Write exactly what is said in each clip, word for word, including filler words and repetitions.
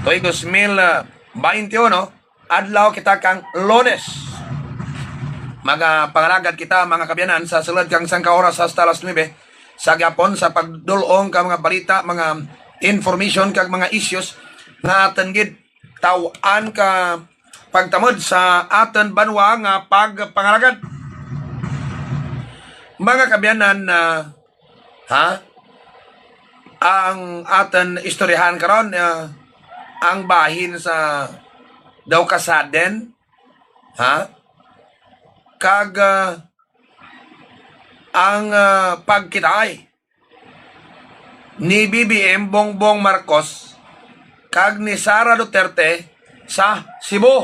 Tuig dos mil bainti uno, adlaw kita kang Lunes. Magapangalagad kita, mga kaabyanan, sa sulod kang sangka oras hasta alas nuebe sa gihapon sa pagdul-ong ka mga balita, mga information, kag mga issues nga aton gid taw-an ka pagtamod sa aton banwa nga pagpangalagad. Mga kaabyanan, ah, ha? Ang aton istoryahan karon, ah, ang bahin sa daw kasaden, ha? Kag, ah, ang, ah, pagkitaay ni B B M Bongbong Marcos kag ni Sara Duterte sa Cebu.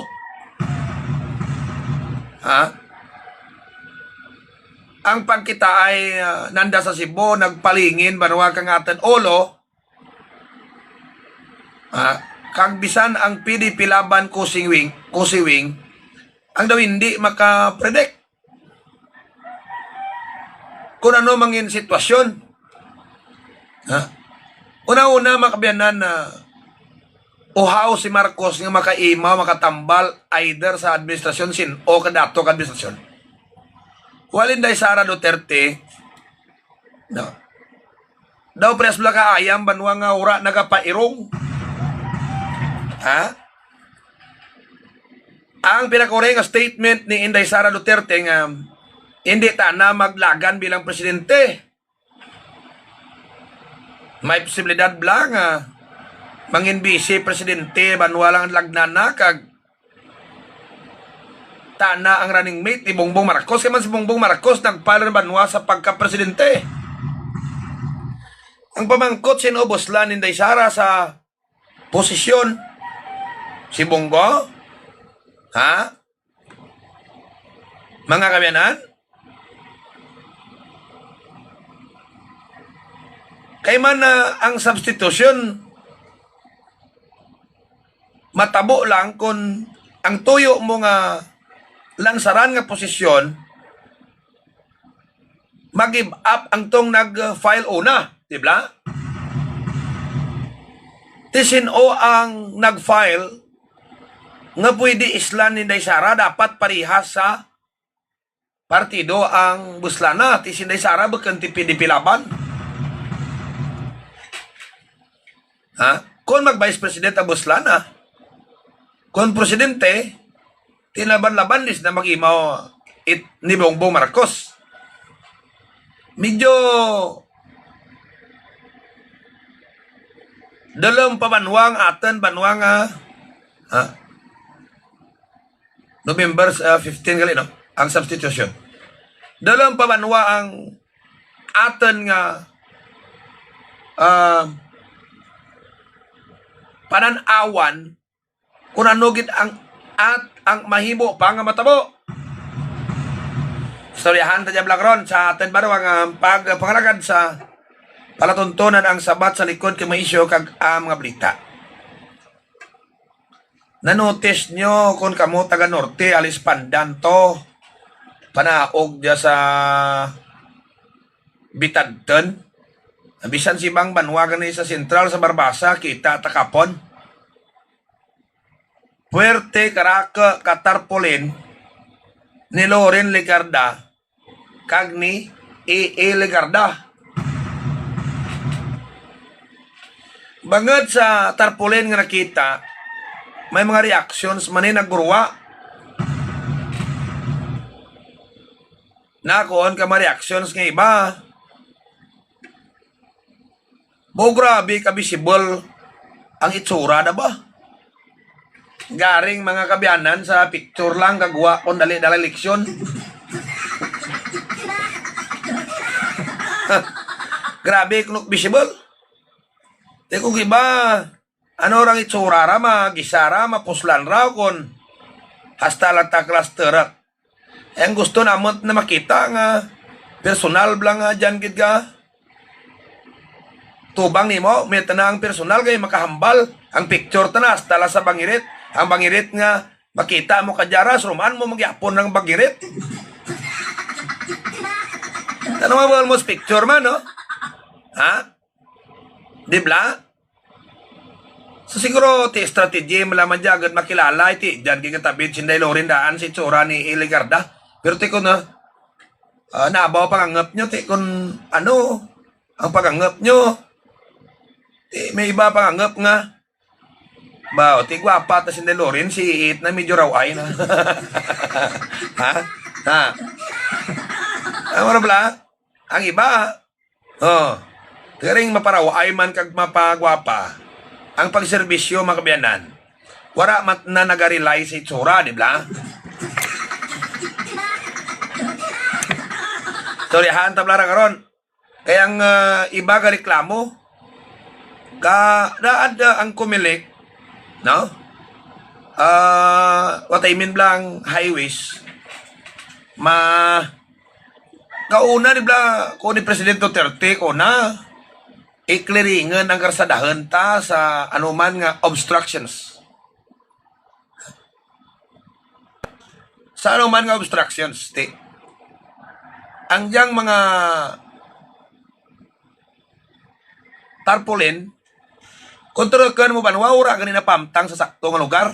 Ha? Ang pagkitaay, ah, nanda sa Cebu, nagpalingin banwa kang aton ulo, ah, kag bisan ang P D P Laban kusiwing, kusiwing, ang daw hindi makapredict kung ano mangin sitwasyon. Ha? Una-una, mga kaabyanan, na uhaw si Marcos nga makaimaw, makatambal either sa administrasyon sin-o, kadato ka administrasyon. Wala, Inday Sara Duterte, no? Daw parehas bala ka ayam banwa nga wala nagapairong. Ha? Ang pinakuri nga statement ni Inday Sara Duterte nga hindi tana maglagan bilang presidente. May posibilidad bala nga mangin vice presidente banwa lang ang lagnana kag tana ang running mate ni Bongbong Marcos. Kay man si Bongbong Marcos nagpalad banwa sa pagka-presidente. Ang pamangkot, sin-o buslan ni Inday Sara sa posisyon? Si Bongo? Ha? Mga kaabyanan? Kay man na ang substitution matabo lang kung ang tuyo mo nga lansaran nga posisyon mag-give up ang tong nag-file una, di ba? Ti sin-o ang nag-file nga pwede islan ni Inday Sara, dapat parihas sa partido ang buslana, ti si Inday Sara bukon ti P D P Laban. Ha? Kung mag-vice president ang buslana, kung presidente, tinaban-laban lis na mag-imaw it, ni Bongbong Marcos. Medyo dalawang pa banwa ang aton banwa nga, ha? November, ah, fifteen gali, no? Ang substitution. Dalawang pa banwa ang aton nga, ah, panan-awan kung ano gid ang, at ang mahimo pa nga matabo. Istoryahan ta dyan lang ron sa aton baro ang, ah, pagpangalagad sa palatuntunan ang sabat sa likod kay may isyu kag ang mga balita. Na-notice nyo kung kamo taga Norte, alis pandan to, panaog dya sa Bitadton. Bisan si Bang Banwa gani sa Sentral sa Barbaza, kita takapon. Puwerte karaka ka tarpaulin ni Loren Legarda kag ni A A Legarda. Bangod sa tarpaulin nga nakita, may mga reactions man ni nagguruwa. Nakuon ka mga reactions nga iba. Mo, grabe ka visible ang itsura na ba? Garing mga kaabyanan sa picture lang, kag wa kon dali dala eleksyon. Grabe kuno visible. Te kung iba, ano rang itsura ra, magisara, mapuslan ra, kon hasta lang ta cluster ra. Eh, ang gusto namon na makita nga personal bala nga dyan gid ka. Tubang nimo, may tanang personal kay makahambal ang picture ta na hasta la sa bangirit. Ang bangirit nga makita mo ka dyaras, ruman mo magyapon ng bangirit. Ano nga ba almost picture man, no? Ha? Di bala? So, siguro, ti strategy, malaman dyan, agad makilala, ti dyan, gigatabid, sinday Loren daan, si tsura ni Iligarda. Pero ti ko na, ah, nabaw pangangap nyo, ti kun ano, ang pangangap nyo, ti may iba pangangap nga, ba, ti gwapa ta sinday Loren, si Iit na medyo raway na. Ha? Ha? Ang marabla, ang iba, oh, garing maparawaay man kag mapagwapa, ang pagserbisyo, mga kaabyanan, wala man na nagarelay sa itsura, di ba? Istoryahan ta bala ra karon. Kay ang, ah, iba gareklamo, ka, daad, ah, ang Comelec, no? Ah, what I mean lang, highways, ma, kauna, di ba, ko ni President Duterte, ko na, i-clearingan ang karsadahan ta sa anuman nga obstructions. Sa anuman nga obstructions, ti, ang diyang mga tarpaulin, kung turukan mo banwa, wala gani napamtang sa sakto nga lugar.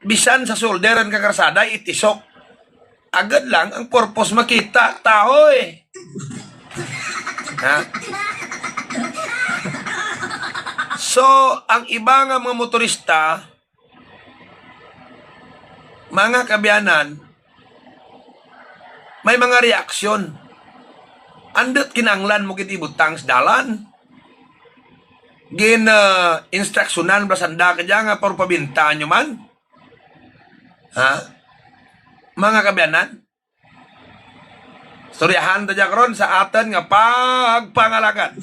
Bisan sa shoulder ang kakarsada, itisok. Agad lang ang purpose makita, tao eh. Ha? So, ang iba nga mga motorista, mga kaabyanan, may mga reaksyon. Andut kinahanglan mo gid ibutang sa dalan. Gin, ah, instruksyonan ba sanda ka dyan nga para pabintaan nyo man? Ha? Mga kaabyanan? Istoryahan ta dyan karon sa aton nga pagpangalagad.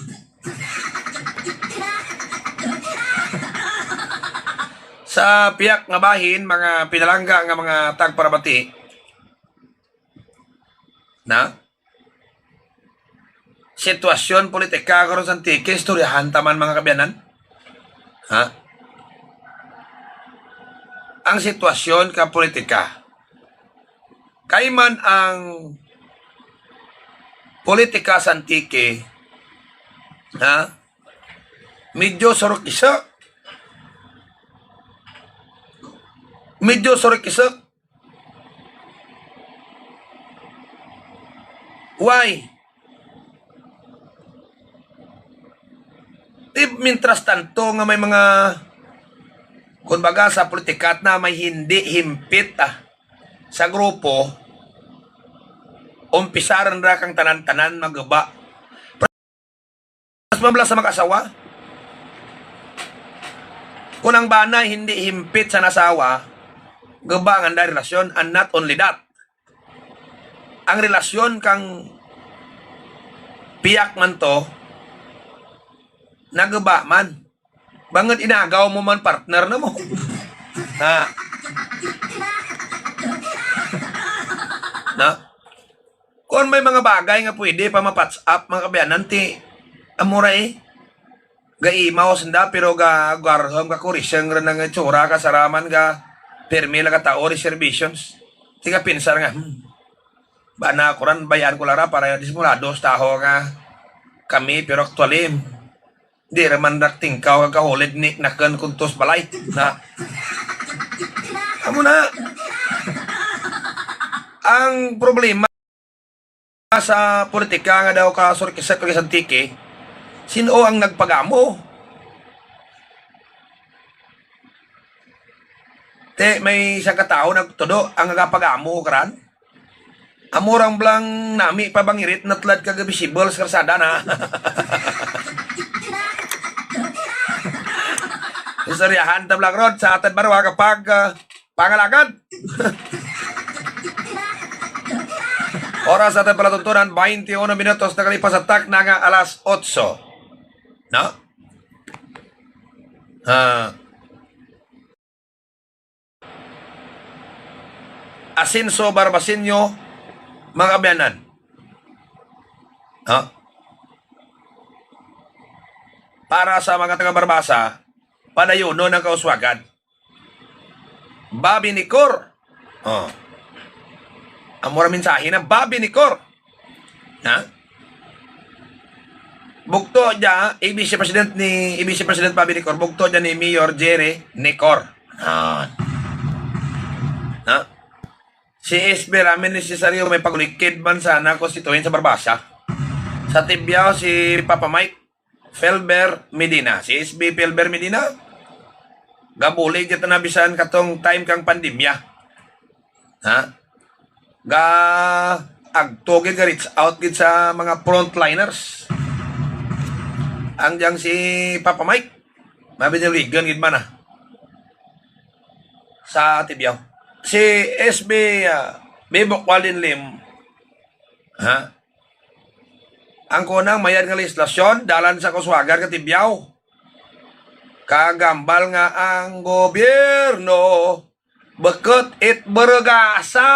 Sa piyak nga bahin, mga pinalangga nga mga tagpamati, na sitwasyon politika karon sa Antique, istoryahan ta man, mga kaabyanan. Ha? Ang sitwasyon ka politika. Kay man ang politika sa Antique, ha? Medyo surok-isok. Medyo surok-isok. Why? Di, mintras tanto nga may mga, kumbaga, sa politikat na may hindi himpit, ah, sa grupo, umpisaran ra kang tanan-tanan maguba. Mas mabla sa mag-asawa. Kung ang bana hindi himpit sa nasawa, guba ang anda relasyon, and not only that, ang relasyon kang piyak man to, naguba man. Bangod inagaw mo man partner na mo. Ha? Na? Kung may mga bagay nga pwede pa ma-patch up, mga kaabyanan, ti, amo ra eh. Gaimaw sanda, pero ga, garhom ka kuriseng ra nang itsura, kasaraman ga, pirmi lang ka tao, reservations. Ti ka pinsar nga, hmm, bana ko ran, bayaan ko lara para disimulado sa taho nga kami, pero actually, di ra man naktingkaw kag kahulid ni nakon kuntos balay. Na, amo na. Ang problema sa politika nga daw ka surkisat kag sa Antique, sin-o ang nagpagamo? Te, may isang katawo nagtudo ang nagapagamo karan. Amo rang blang nami pa bang irit natlad kag visible sa karsada na. Istoryahan ta blang rod sa atad barwa kapag, ah, pangalagad. Oras sa atad palatuntunan, twenty-one minutos nakalipas sa takna nga alas otso. No? Ah, Asenso Barbasenyo, mga kaabyanan. Ha? Para sa mga taga Barbaza, padayunon ang kauswagan. Bobby Nicor. Oh. Amo ra mensahe na, Bobby Nicor. Ha? Bugto dya, i-Vice President ni, i-Vice President Bobby Necor, bugto dya ni Mayor Jerry Necor. Ah. Ha? Si S B Ramin ni Cesario may pagulikid man sana konstituyente sa Barbaza. Sa Tibiao, si Papa Mike Felber Medina. Si S B Felber Medina, gabulig kita na bisan katong time kang pandemya. Ha? Ga agto gid, ga reach out gid sa mga frontliners. Ang diyang si Papa Mike, mabiniligan gid man, ah, sa Tibiao. Si S B, ah, Bebok Walin Lim, ha? Ang kunang mayad nga legislasyon, dalan sa kuswagan ka Tibiao. Kagambal nga ang gobyerno, bukut it Burgasan.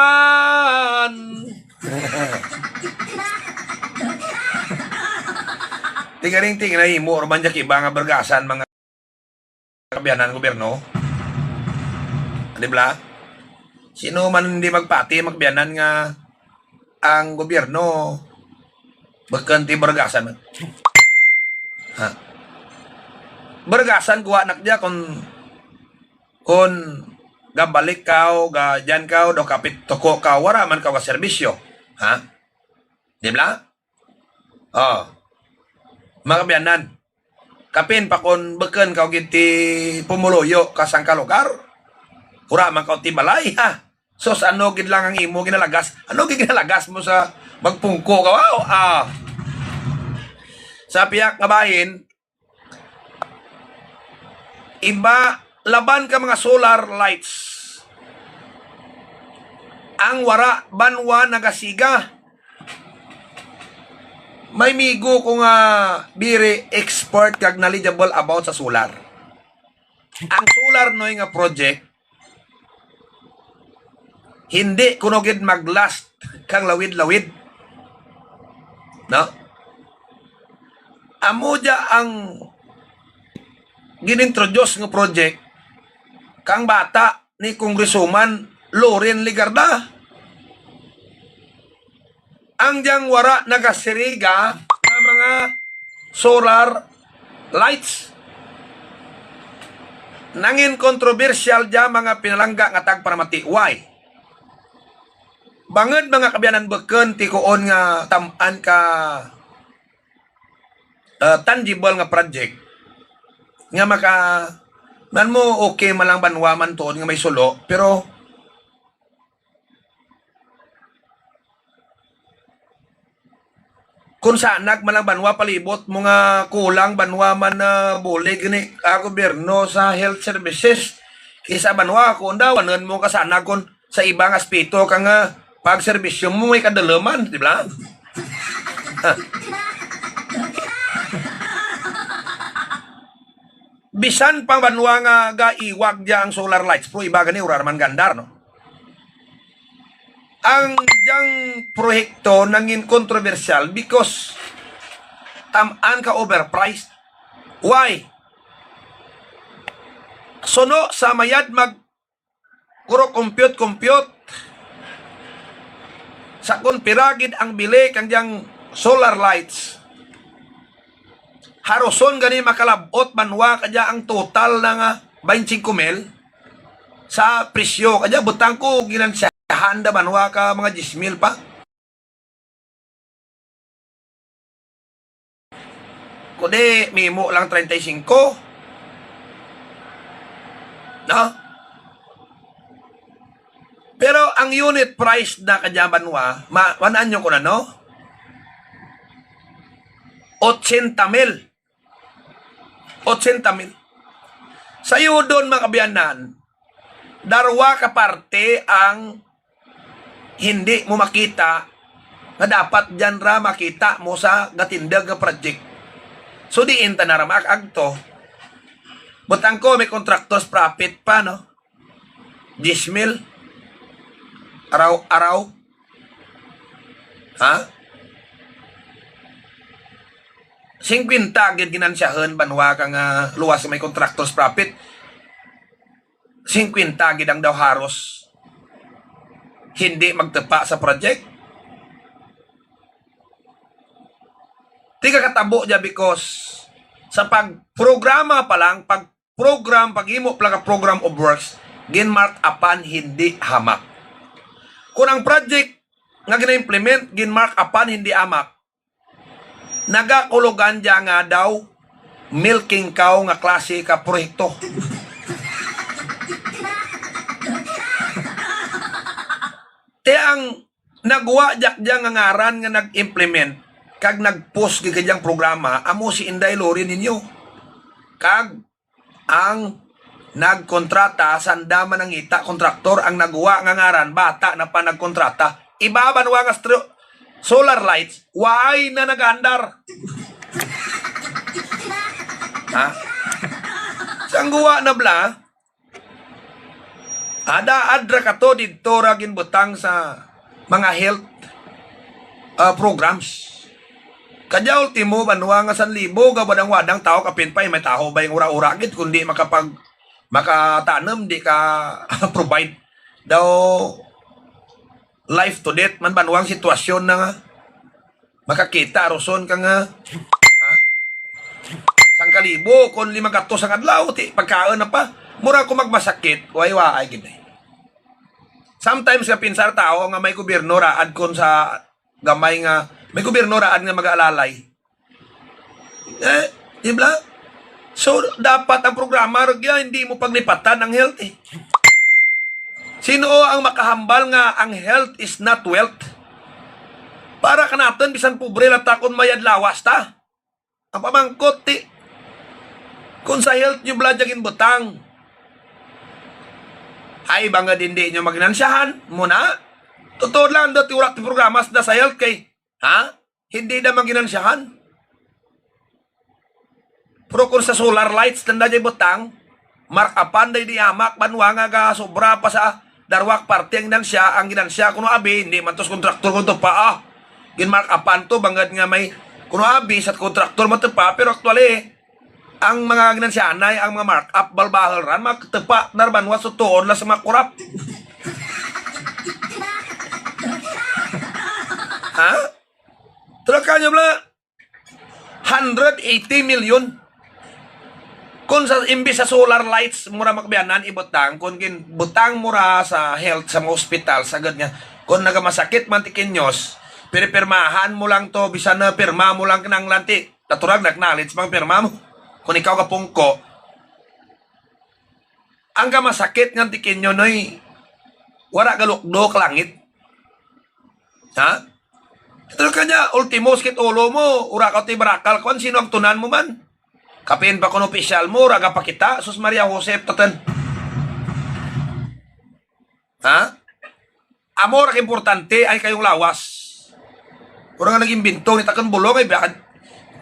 Tigaring tingin na imo, Roman Jack, iba nga Burgasan, mga kabiyanan gobyerno. Di ba? Sino man hindi magpati, magbiyanan nga ang gobyerno, bakante Burgasan. Ha? Burgasan, kuha nak diya kung, kung gabalik ka o ga, dyan ka o do kapit tuko ka, wala man ka ga serbisyo. Ha? Di ba? Oh. Mga kabiyanan, kapin pa kon beken ka gid ti pumuluyo ka sang ka lugar. Hura man ka ti balay, ha? Sus, ano gid lang ang imo ginalagas? Ano gid ginalagas mo sa magpungko ka? Wow, ah. Sa piyak nga bahin, iba laban ka mga solar lights. Ang wara banwa nagasiga. May migo ko nga very expert kag knowledgeable about sa solar. Ang solar noy nga project, hindi kuno gid mag-last kang lawid-lawid. No? Amo dya ang ginintroduce nga project kang bata ni Congresswoman Loren Legarda. Ang diyang wara nagasiriga nga mga solar lights. Nangin kontrobersyal dya mga pinalangga nga tagparamati. Why? Bangod mga kabiyanan beken ti kuon nga tam-an ka, ah, tangible nga project nga maka, man mo okay man lang banwa man tuod nga may sulo, pero kung sanag man lang banwa palibot mo nga kulang banwa man na bulig ni, ah, gobyerno sa health services, kisa banwa kung dawanan mo ka sanag kung sa iba nga aspeto ka nga pagserbisyo mo may kadalaman, di ba? Bisan pang banwa nga gaiwag dya ang solar lights, pero iba gani, ura naman gandar, no? Ang diyang proyekto nangin kontrobersyal because tam-an ka overpriced. Why? Suno sa mayad mag kuro compute-compute sa kon pira gid ang bili kang diyang solar lights. Haruson gani makalab-ot banwa kadya ang total na nga twenty-five mil sa presyo. Kadya butang ko ginansyahan da banwa ka mga diyes mil pa. Kundi mimo lang treinta y cinco. No? Pero ang unit price na kadya banwa, ma-, manaan nyo ko na, no? Ochenta mil. Ochenta mil. Sayudon, mga kabiyanan, darwa ka parte ang hindi mo makita nga dapat dyan ra makita mo sa gatindog nga project. So, diin ta na ra maag-agto. Butang ko, may contractor's profit pa, no? Diyes mil. Araw-araw. Ha? Singkwenta gid ginansyahan banwa ka nga luwas may contractor's profit. Singkwenta gid ang daw haros hindi magtupa sa project. Tiga katabo niya because sa pagprograma pa lang, pag-program, paghimo pa lang ka program of works, ginmark upan hindi hamak. Kung ang project nga gina-implement, ginmark upan hindi hamak, nagakulugan niya nga daw milking cow nga klase ka proyekto. Te ang nagwa jak diya nga ngaran nga nag-implement kag nag-post gid kag diyang programa, amo si Inday Lori ninyo. Kag ang nagkontrata, sanda man nangita, kontraktor, ang nagwa nga ngaran, bata na pa nagkontrata. Iba banwa nga stro-, solar lights, why na nag-andar? Ha? Sang guwa na bla, ada adra ka to didto ra ginbutang sa mga health, ah, programs. Kadya ultimo, banwa nga sanlibo, gawadang-wadang tao, kapin pa, eh, may taho ba yung ura-ura gid, kundi makapag-, makatanom, di ka provide daw life to death man, banwang sitwasyon na nga. Makakita, aruson ka nga, ha? Sang kalibo, kon lima gatos ang adlaw, ti, pagkaon na pa. Mura ko magmasakit, way-way gid, eh. Sometimes nga pinsar tao nga may gobyerno raad kon sa gamay nga, may gobyerno raad nga mag-aalalay. Eh, di ba? So, dapat ang programa, rugya, hindi mo paglipatan ang health, eh. Sino ang makahambal nga ang health is not wealth? Para ka natin, bisan pobre lang ta kung mayad lawas ta. Ang pamangkot, ti, kung sa health nyo bala dyan ginbutang, ay, bangad hindi nyo maginansyahan, muna, totoo lang, dati wala ti programa sa, sa health kay, ha? Hindi na maginansyahan. Pero kung sa solar lights, tanda dyan butang, mark-upan day di amak, banwa nga ga sobra pa sa darwak parte ang ginansya, ang ginansya kuno abi, hindi man tos kontraktor kuno to pa, ah. Gin-mark-upan to, bangad nga may kuno abi sa kontraktor man to pa, pero actually, ang mga ginansyanay, ang mga mark-up, balbahal ran, mga tepa, narbanwa, sutuon lang sa mga kurap. Ha? Tulad ka nyo, bla? Hundred eighty million. Kung sa, imbis sa solar lights, mura makbiyanan, ibutang, kung gin-, butang mura sa health, sa mga hospital, sagad nga, kung nagamasakit man ti kinyos, piripirmahan mo lang to, bisan na pirma mo lang kinanglan ti, naturag na acknowledge bang pirma mo. Kung ikaw kapungko, ang kamasakit nga ti kinyo, noy, wala galukdo ka langit. Ha? Ito ka niya, ultimo, sakit ulo mo, ura ka ti barakal, kwan, sino ang tunan mo man? Kapin pa kuno opisyal mo, raga pa kita, sus Maria Josep, tatan. Ha? Amo ra ka importante ay kayong lawas. Ura nga nag-imbento ni takon bulong ay bakit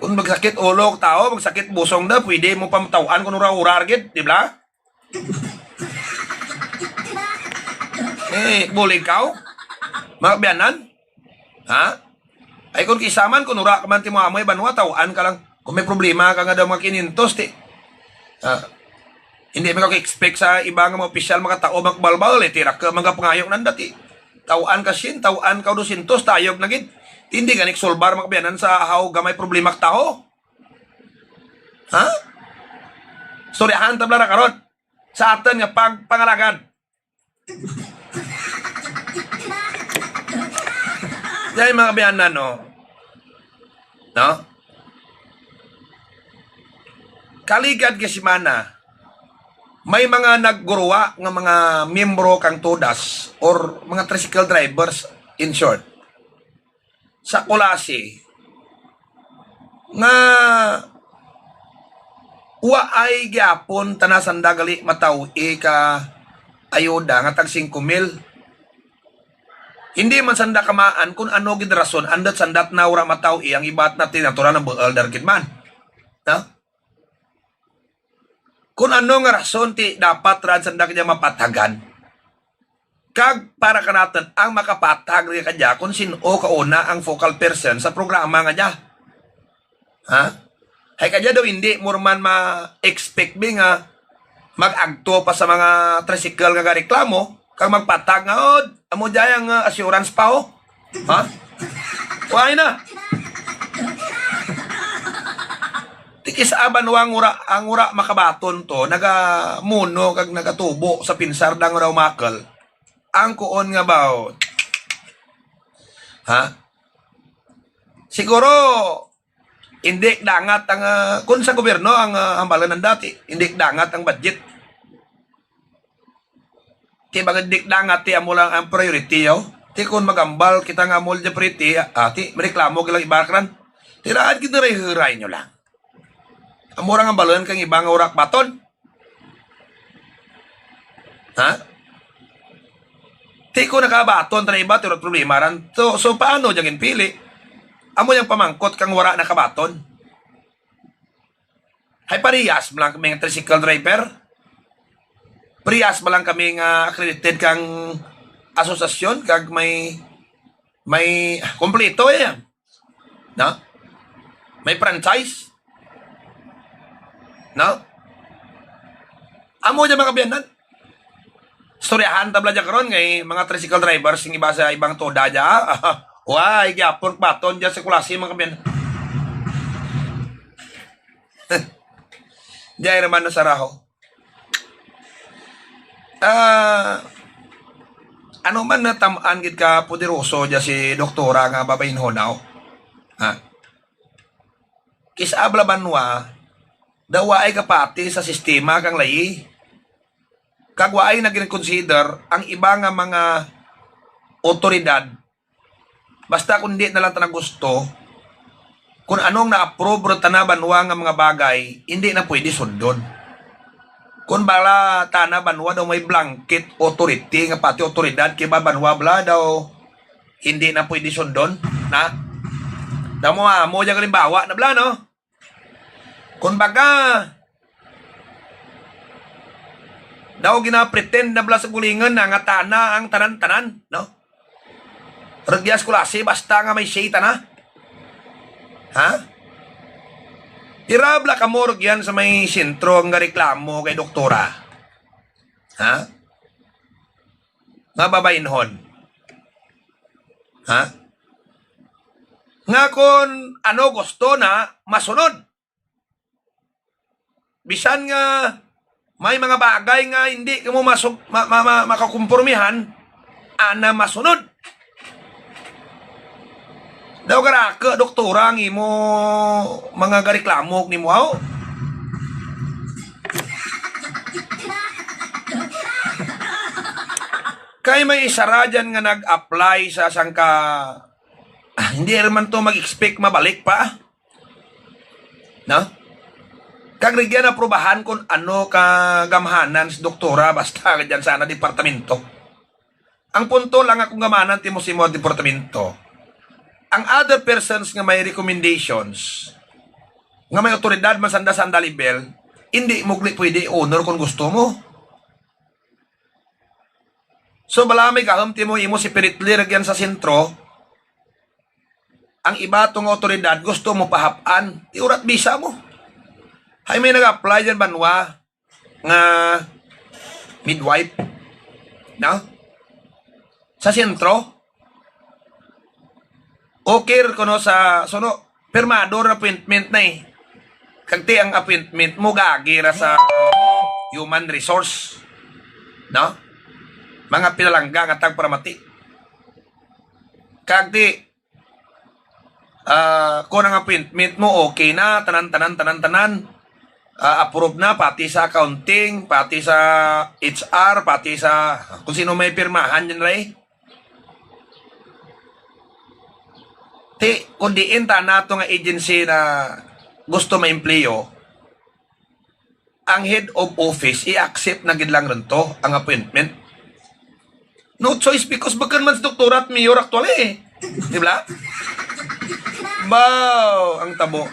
kung magsakit ulo ang tao, magsakit busong na, pwede mo pamataw-an kung ura-ura gid, di ba? Eh, buling ka, oh. Mga kabiyanan? Ha? Ay, kung kisaman, kung ura ka man ti mo amoy banwa, tawaan ka lang. Kung may problema ka nga daw mga kinyentos, ti. Ah, hindi man ka expect sa iba nga mga opisyal makatao, magbalbal, eh, tira ka, mga pangayok nanda, ti. Tawaan ka sin, tawaan ka dosyentos, tayog na gid. Hindi gani solbar, mga kabiyanan, sa ahaw gamay problema ka taho. Ha? Storyahan tabla ra karon sa aton nga pagpangalagad. Dahil mga kabiyanan, no? No? Kaligad nga semana, may mga nagguruwa nga mga miyembro kang Todas or mga tricycle drivers, in short, sa Culasi nga waay gyapon tana sanda gali mataw-i ka ayuda nga tag singko mil. Hindi man sanda kamaan kung ano gid rason, andat sandat na wala mataw-i ang ibat na tinaturan ng buol dargit man. No? Kung ano nga rason ti dapat rad sanda kanya mapatagan. Kag para kanaton ang makapatag rin kadya kung sin-o kauna ang focal person sa programa nga dya. Ha? Hay kadya daw hindi mo man ma-expect bi nga mag-agto pa sa mga tricycle nga gareklamo kag magpatag nga, "Oh, amo dya ang, uh, assurance pa, oh." Ha? Why na? Kis-a banwa ang wara, ang wara makabaton to, nagamuno kag nagatubo sa pinsar dang raw makal. Ang kuon nga baw. Ha? Siguro, hindi dangat ang, ah, kung sa gobyerno ang, ah, hambalan ng dati, hindi dangat ang budget. Ti bagad dik na nga ti amo lang ang priority, yo. Ti kun magambal kita nga amo lang priority, ah, ti mareklamo gilang iba karan. Ti raad gid, hiray-hiray nyo lang. Amo ra nga hambalan kang iba nga wara kabaton. Ha? Ti kun nakabaton ta na iba, ti wala problema ran. So, so paano dyan ginpili? Amo yung pamangkot kang wara nakabaton. Hay parehas man lang kami nga tricycle driver. Parehas man lang kami nga accredited kang asosasyon kag may, may kompleto yan. No? May franchise. No? Amo dyan mga kabiyanan. Istoryahan ta bala dyan karon kay mga tricycle drivers sing iba sa ibang toda dyan. Way gyapon baton dyan sa Culasi, mga kabiyanan. Dyan naman na saraho. Ah, ano man natam-an gid ka poderoso dyan si doktora nga babainhonaw. Ha? Kis-a bala banwa, daw waay kapati sa sistema kang layi. Kag waay na gin-consider ang iba nga mga otoridad. Basta kung di na lang ta na gusto, kung anong na-approve ron ta na banwa nga mga bagay, hindi na pwede sundon. Kung bala ta na banwa daw may blanket authority nga pati otoridad kay ba banwa bala daw hindi na pwede sundon, na? Daw mo amo dyan kalimbawa na bala, no? Kung baga, daw ginapretend na bala sa gulingan na nga ta na ang tanan-tanan, no? Rugyas Culasi, basta nga may say ta na. Ha? Ira bala kamo rugyan sa may sentro ang reklamo kay doktora. Ha? Nga babainhon. Ha? Nga kung ano gusto na, masunod. Bisan nga may mga bagay nga hindi kamo masug-, ma-, ma-, ma-, makakumpormihan, ana masunod. Daw garaka, doktora, ang imo mga gareklamo nimo, aw? Kay may isa ra dyan nga nag-apply sa sangka, ah, hindi naman to mag-expect mabalik pa. No? Kag rigyan aprubahan kung ano ka gamhanan si doktora, basta dyan sana departamento. Ang punto lang akong gamhanan, timo simo departamento. Ang other persons nga may recommendations, nga may otoridad man sanda-sanda level, hindi mo gli pwede honor kung gusto mo. So, bala may gahom timo imo si Piritli ragyan sa sentro, ang iba tong otoridad gusto mo pahap-an, iurat bisa mo. Hay may nag-apply dyan, banwa, nga midwife, no? Sa sentro, okay ra kuno sa suno, pirmado ra appointment na eh. Kag ti ang appointment mo gagi ra sa human resource, no? Mga pinalangga nga tagparamati. Kag ti, ah, kung ang appointment mo okay na, tanan, tanan, tanan, tanan, ah, approve na, pati sa accounting, pati sa H R, pati sa kung sino may pirmahan dyan, Ray. Ti, kung diin ta nato nga agency na gusto maempleyo, ang head of office, i-accept na gid lang rin to, ang appointment. No choice because bakal man si doktora at mayor actually eh. Di ba? Baw, ang tabo.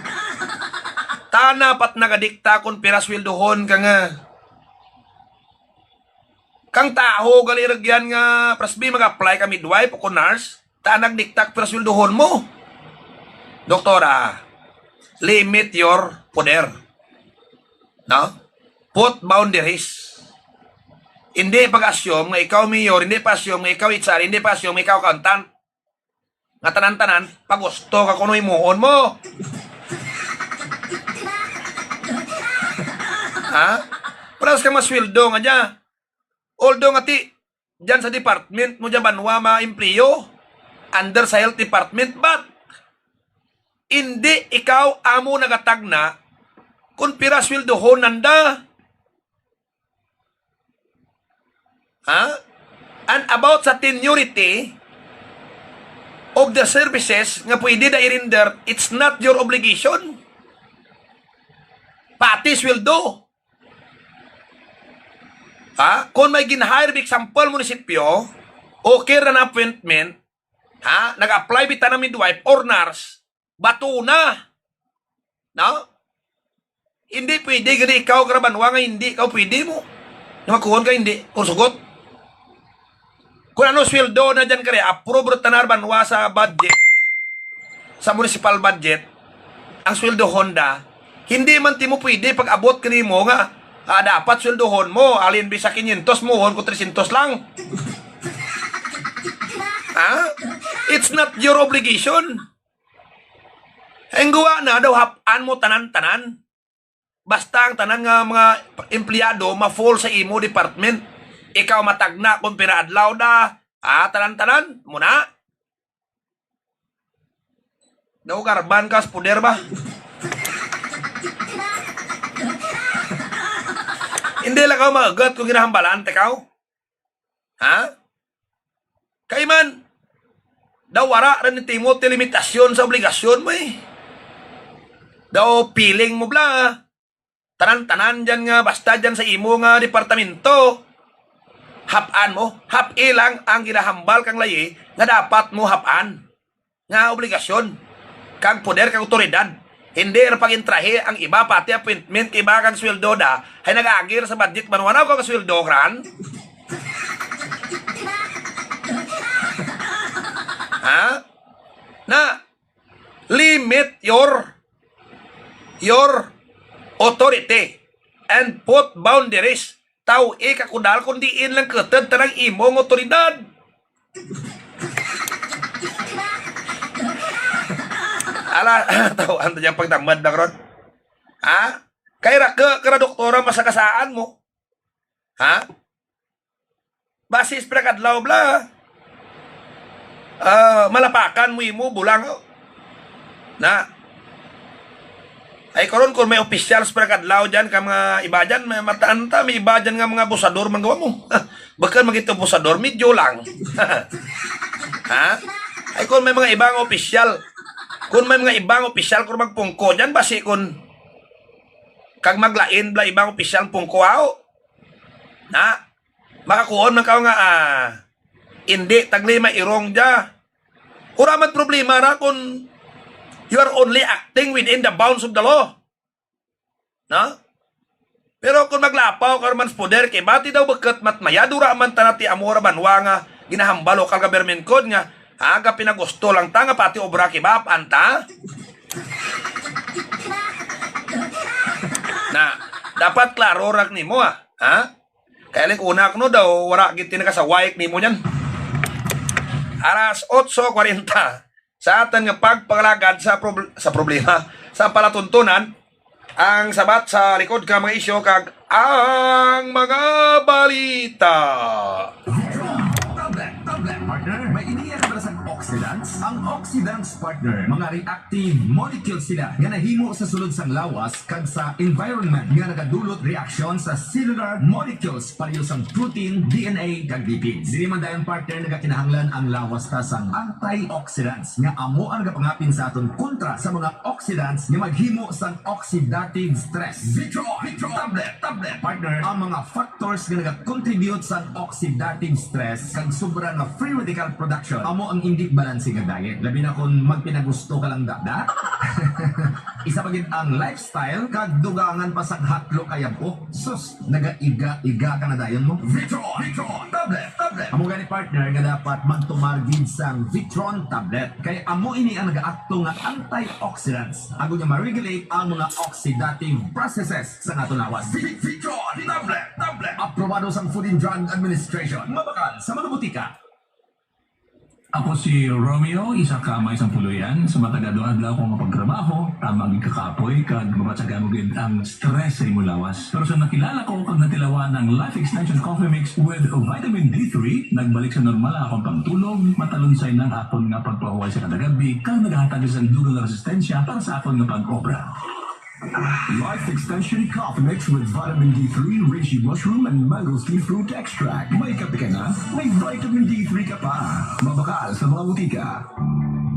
Tana pat nagadikta kung pira sweldohon ka nga. Kang taho gali ragyan nga, prasbi mag-apply ka midwife o kung nurse, ta nagdiktak pira sweldohon mo. Doktora, limit your poder. No? Put boundaries. Hindi pag-assume nga ikaw mayor, hindi pa-assume nga ikaw H R, hindi pa-assume nga ikaw accountant. Nga tanan-tanan, pagusto ka kuno himuon mo. Ha? Paras ka masweldo nga dya. Although nga ti, dyan sa department mo dyan banwa maempleyo, under sa health department, but hindi ikaw amo nagatagna kung pira sweldohon nanda. Ha? And about sa tenurity of the services nga pwede na i-render, it's not your obligation. Pati sweldo. Ha? Kung may gin-hire, example, munisipyo, okay ra na appointment, ha? Nag-apply bitaw na midwife or nurse, bato na. No? Hindi pwede gani ikaw karabanwa nga hindi ikaw pwede mo. Nga makuhon ka hindi, kung sugot. Kung ano sweldo na dyan kari, approve ra tanan banwa sa budget, sa municipal budget, ang sweldo Honda, hindi man timo pwede pag-abot kanimo nga, ah, dapat sweldohon mo, alin bisa quinientos mo, ko trescientos lang. Ha? It's not your obligation. Ang guwa na daw hap-an mo tanan-tanan. Basta ang tanan nga mga empleyado ma-fall sa imo department. Ikaw matagna kung pira adlaw da. Ah, tanan-tanan mo na. Daw garban ka sa puder ba? Hindi lang ka maagot kung ginahambalan, tikaw. Ha? Kay man, daw wala ra ni Timothy limitasyon sa obligasyon mo eh. Daw feeling mo bla. Tanan-tanan dyan nga basta dyan sa imo nga departamento. Hap-an mo, hap-i lang ang ginahambal kang layi nga dapat mo hap-an nga obligasyon kag poder kag awtoridad. Hindi ra pag-intrahe ang iba, pati appointment kay iba kang sweldo da, hay nag-agir sa budget man wala ko sweldo kran. Ha? Na, limit your your authority and put boundaries. Taw-i ka kudal kung diin lang kuted tanang imong awtoridad. Ala, taw-an ta dyan pagtamad na karon. Ha? Kay ra ka, kara doktora, masakasaan mo. Ha? Basi sa pira ka adlaw bla. Ah, malapakan mo imo bulang. Na. Ay, karon kung may opisyal sa pira ka adlaw dyan, ka mga iba dyan, may mataan ta, may iba dyan nga mga abusador man gawa mo. Bakal magito abusador, medyo lang. Ha? Ay, kung may mga ibang opisyal, kung may mga ibang opisyal, kung magpungko dyan, basi kung kag maglain bla ibang opisyal pungko, aw. Na, makakuon man ka nga, ah, hindi tagli mairong dya. Wala man problema ra kung you are only acting within the bounds of the law. No? Pero kung maglapaw ka man sa poder, kay bati daw bukut matmayad, wala man tanati amo ra banwa nga ginahambal local government code nga, ha, aga pinagusto lang ta nga pati obra kibap anta. Na, dapat klaro ra nimo, ah. Ha? Kaya lang una kuno daw, wala gid tinakasaway nimo niyan. Alas otso kwarenta, sa atan nga pagpangalagad sa prob-, sa problema, sa palatuntunan, ang sabat sa likod ka mga isyu kag ang mga balita. Tablet, tablet, partner. May iniya ka sa oxidants? Ang oxidants, partner, mga reactive molecules sila nga nahimo sa sulod sang lawas kag sa environment nga nagadulot reaksyon sa cellular molecules, pareho sang protein, D N A, kag lipids. Dili man dayon, partner, nagakinahanglan ang lawas ta sang antioxidants nga amo ang nagapangapin sa aton kontra sa mga oxidants nga maghimo sang oxidative stress. Vitro, Vitro, tablet, tablet, partner, ang mga factors nga nagakontribute sa oxidative stress kag sobra nga free radical production amo ang indi balanse nga diet. Labi na kung magpinagusto ka lang, da, da? Isa pa gid ang lifestyle kag dugangan pa sang hatlo kayab-o. Sus, nagaiga-iga ka na dayon mo. Vitron, Vitron, tablet, tablet. Amo gani, partner, nga dapat magtumar gid sang Vitron tablet. Kay amo ini ang nagaakto nga antioxidants. Agod nga ma-regulate ang mga oxidative processes sa aton lawas. Vi-, Vitron, tablet, tablet. Aprobado sang Food and Drug Administration. Mabakal sa mga butika. Ako si Romeo, isa ka amay sang puloy-an. Sa matag adlaw-adlaw ko nga pagtrabaho, tama gid ka kapoy kag mabatyagan mo gid ang stress sa imo lawas. Pero sa nakilala ko kag natilawan ang Life Extension Coffee Mix with Vitamin D three, nagbalik sa normal ang akong pagtulog, matalunsay na ang akon nga pagpahuway sa kada gab-i, kag nagahatag sang dugang nga resistensya para sa akon nga pag-obra. Life Extension Coffee Mix with Vitamin D three, Reishi Mushroom, and Mangosteen Fruit Extract. May kape ka na, may Vitamin D three ka pa. Mabakal sa mga butika.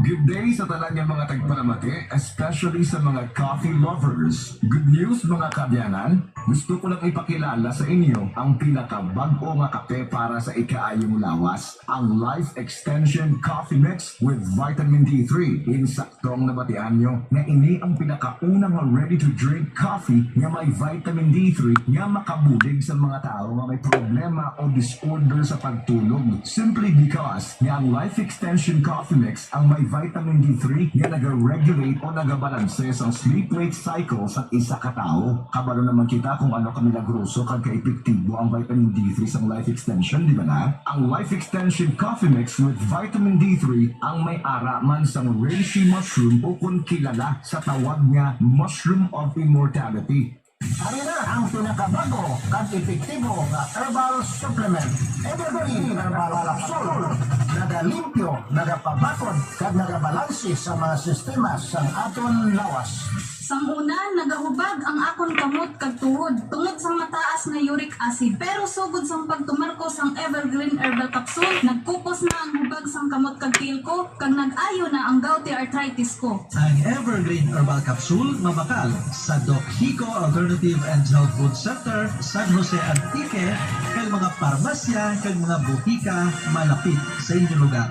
Good day sa tanan nga mga tagpalamati, especially sa mga coffee lovers. Good news, mga kaabyanan. Gusto ko lang ipakilala sa inyo ang pinakabag-o nga kape para sa ikaayong lawas, ang Life Extension Coffee Mix with Vitamin D three. Insakto ang nabatian nyo nga ini ang pinakauna nga ready-to-drink coffee nga may Vitamin D three nga makabulig sa mga tawo nga may problema o disorder sa pagtulog, simply because nga ang Life Extension Coffee Mix ang may Vitamin D three nga nag-regulate o nagabalanse sang sleep-wake cycle sa isa ka tawo. Kabalo naman kita kung ano kamilagroso kag kaepektibo ang Vitamin D three sang Life Extension, di ba na? Ang Life Extension Coffee Mix with Vitamin D three ang may ara man sang reishi mushroom, o kon kilala sa tawag nga Mushroom of Immortality. Ari na ang pinakabago kag epektibo nga herbal supplement, Evergreen Herbal Capsule. Nagalimpyo, nagapabakod, kag nagabalanse sa mga sistema sang aton lawas. Sang una, nagahubag ang akon kamot kag tuhod tungod sang mataas nga uric acid. Pero sugod sang pagtumar ko sang Evergreen Herbal Capsule, nagkupos na ang hubag sang kamot kag tiil ko, kag nag-ayo na ang gouty arthritis ko. Ang Evergreen Herbal Capsule mabakal sa Doc Hico Alternative and Health Food Center, San Jose, Antique, kag mga parmasya kag mga butika malapit sa inyo lugar.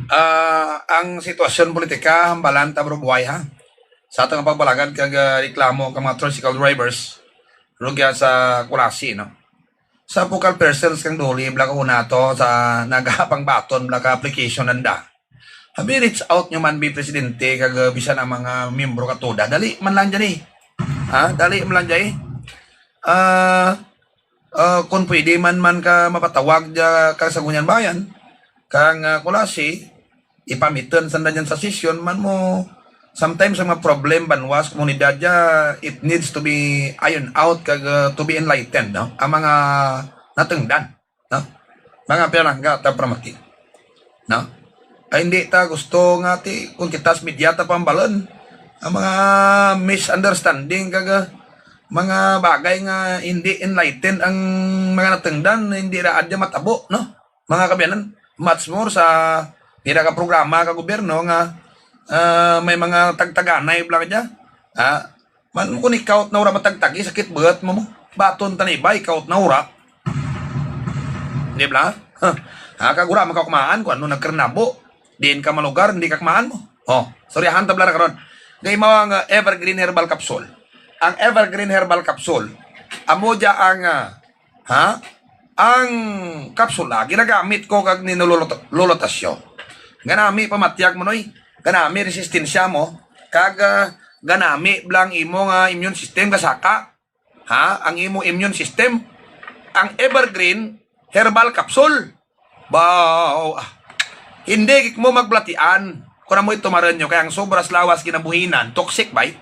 Ah, ang sitwasyon politika, hambalan ta, bro, buhay, ha? Sa atong pagbalagad kag, ah, reklamo kang mga tricycle drivers, rugya sa Culasi, no? Sa focal persons kang Doli, bala ka una to, sa nagapangbaton, bala ka application nanda. Abi, reach out nyo man, bi Presidente, kag, ah, bisan ang mga miyembro ka tuda. Dali man lang dyan, eh. Ha? Dali man lang dyan, eh. Ah, ah, kung pwede man, man ka mapatawag dya ka sa Sangguniang Bayan, kang, ah, Culasi, ipamiton sanda dyan sa sesyon, man mo, sometimes ang mga problem banwa sa komunidad dya, it needs to be ironed out kag, uh, to be enlightened, no? Ang mga natungdan, no? Mga pinalangga ta pramati, no? Ay, hindi ta gusto nga ti, kung kita sa media ta pambalon, ang mga misunderstanding kag, uh, mga bagay nga hindi enlightened ang mga natungdan, hindi ra adya matabo, no? Mga kaabyanan, much more sa pira ka programa ka gobyerno nga, ah, may mga tagtaganay bala ka dya. Ah, man, kung ikaw na ura matagtagi, sakit buhat mo mo. Baton ta na iba, ikaw na ura. Di bala? Ha, kag ura man ka kumaan kung ano nagkarnabo. Diin ka malugar, hindi ka kumaan mo. Oh, soryahan ta bala ra karon. Kay mao ang, ah, Evergreen Herbal Capsule. Ang Evergreen Herbal Capsule, amo dya ang, ah, ha? Ang kapsula, ginagamit ko kag ni Lolo, Lolo Tasyo. Ganami pamatyag mo, noy. Ganami resistensya mo. Kag, ah, ganami bala ang imo nga immune system, gasaka. Ha? Ang imo immune system. Ang Evergreen Herbal Capsule. Baw, ah. Hindi gid mo magbatian. Kung amo ito maranyo, kay ang sobra sa lawas ginabuhinan, toxic bay.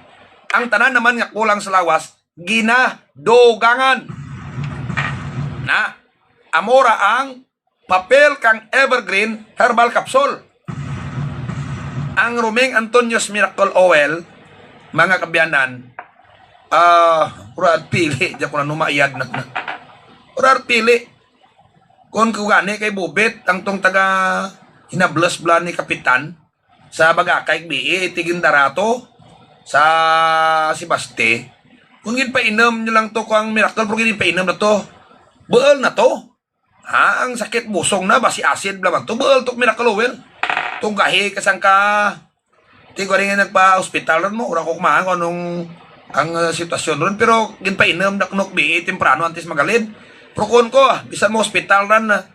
Ang tanan naman nga kulang sa lawas, ginadugangan. Na, amo ra ang papel kang Evergreen Herbal Capsule. Ang Roming Antonio's Miracle Oil, mga kaabyanan, ah, ura pili, di ako na numayad na. Ura pili. Kung ko gani kay Bubit, ang tong taga Hinables bala ni Kapitan, sa Bagakay, B A, tigindara to, sa Sebaste. Kung ginpainom nyo lang to, kung ang Miracle, pero ginpainom na to, buol na to. Ha, ang sakit busong na, basi acid bala man to, buol to Miracle Oil. Tong gahi, kasang ka, ti ko rin nga nagpa-hospital ron mo, ura ko kumahan kung anong ang, uh, sitwasyon ron, pero ginpainom na kunok B A temprano antes magalid. Pero kung ko, ah, bisan mo hospital ran, ah,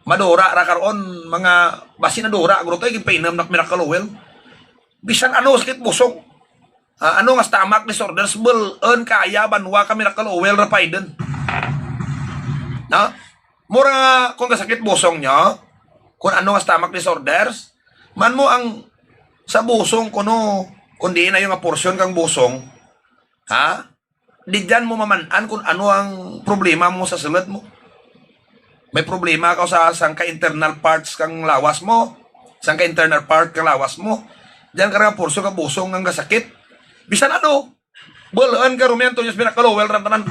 madura ra karon, mga basi nadura, guro to, eh, ginpainom na Miracle Oil. Bisan ano sakit busog. Ah, ano nga stomach disorders, bul-, en kaya banwa ka Miracle Oil ra paiden. No? Mura nga kung kasakit busong nyo, kung ano nga stomach disorders. Man mo ang sa busong kuno, kung diin na yung nga porsyon kang busong, ha? Di dyan mo maman-an kung ano ang problema mo sa sulod mo. May problema ka sa sangka internal parts kang lawas mo, sangka internal part kang lawas mo. Diyan ka nga porsyon ka busong nga sakit. Bisan ano, bulaan ka, Romeo Antonio Espina Calawel, ran tanan.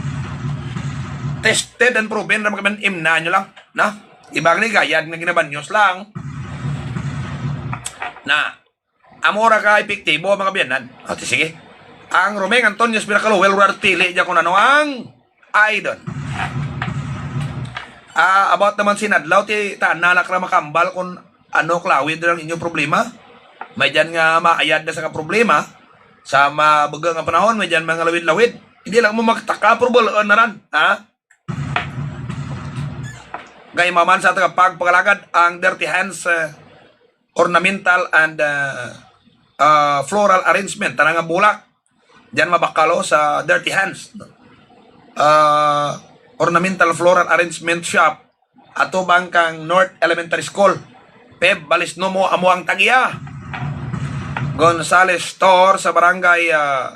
Tested and proven, ran kami imna nyo lang. Na? Ibang ni gayad nga ginabanyos lang. Na, amo ra ka epektibo, mga biyanan. O, ti, sige. Ang Romeo Antonio Espina Calawel, wala pili dyan kung ano ang idol. Ah, about naman si Nadlaw, ti, tanalak ra makambal kung ano, klawid lang inyong problema. May dyan nga maayad na sa nga problema. Sa mabuga nga panahon, may dyan mga lawid-lawid. Hindi lang mo magtaka, pero bulaan na ran, ha? Kay maman sa taga pagpakalagad ang Dirty Hands, eh, ornamental and, eh, ah, floral arrangement. Tanang nga bulak, dyan mabakalo sa Dirty Hands. Ah, ornamental floral arrangement shop, atubang kang North Elementary School. Peb Balisnomo amo ang tagiya. Gonzales Store sa barangay, ah,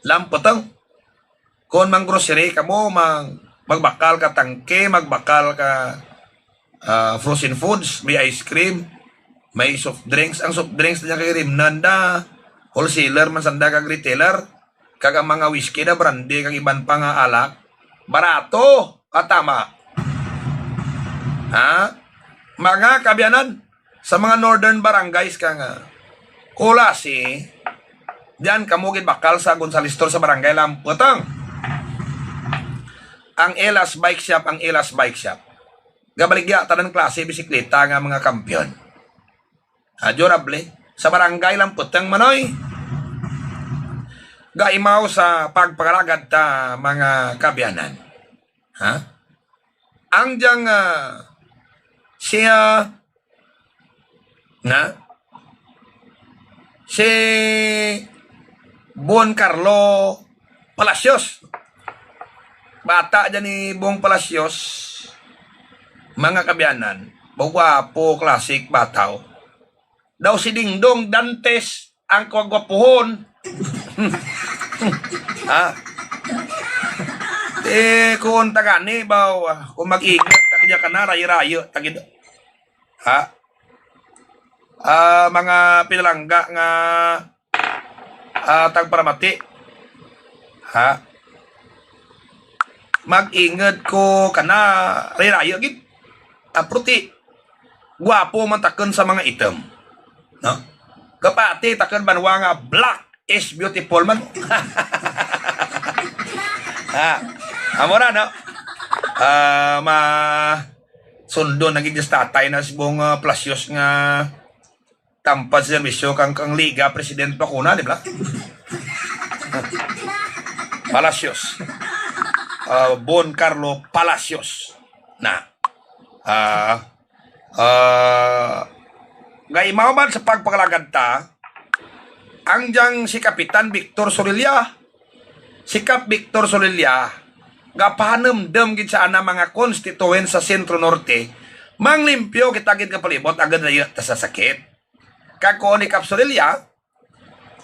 Lamputong. Kung mang grocery kamo, mang, magbakal ka tangke, magbakal ka, ah, frozen foods, may ice cream, may soft drinks. Ang soft drinks niya kay Rimnan da, wholesaler man sanda kag retailer, kag ang mga whiskey da, brandy, kag iban pa nga alak, barato, katama. Ha? Mga kaabyanan, sa mga northern barangays ka nga, Culasi, diyan kamo gid bakal sa Gonzales Store sa Barangay Lamputong. Ang Elas Bike Shop, ang Elas Bike Shop. Gabaligya tanan klase bisikleta nga mga kampiyon. Ah, durable. Sa Barangay Lamputong, manoy. Gaimaw sa pagpangalagad ta, mga kaabyanan. Ha? Ang diyang, ah, siya, na? Si Bon Carlo Palacios. Bata dyan ni Bong Palacios, mga kaabyanan. Gwapo, classic, bataw. Daw si Dingdong Dantes ang kagwapuhon. Ha? Eh, kung tagani ba, kung mag-ingat, tagya ka na, rayo-rayo, tagid. Ha? Ah, mga pinalangga nga, ah, tagparamati. Ha? Mag-inged ko kana, rayo-rayo gid. Ah, pruti. Gwapo man takon sa mga itom. No? Kapati takon banwa nga black is beautiful man. Ha? Amo ra, no? Ah, ma-, sundo na gid sa tatay na si Bong, ah, Palacios nga tampad sa serbisyo kang, kang Liga President pa kuna, di ba? Palacios. Ah, Bon Carlo Palacios. Na. Ah, ah, gaimaw man sa pagpangalagad ta, ang diyang si Kapitan Victor Sorilla, si Kap Victor Sorilla, gapahanumdom gid sa ana mga konstituwen sa Sentro Norte, manglimpyo kita gid kapalibot, agad na ta sa sakit. Kag kuon ni Kap Sorilla,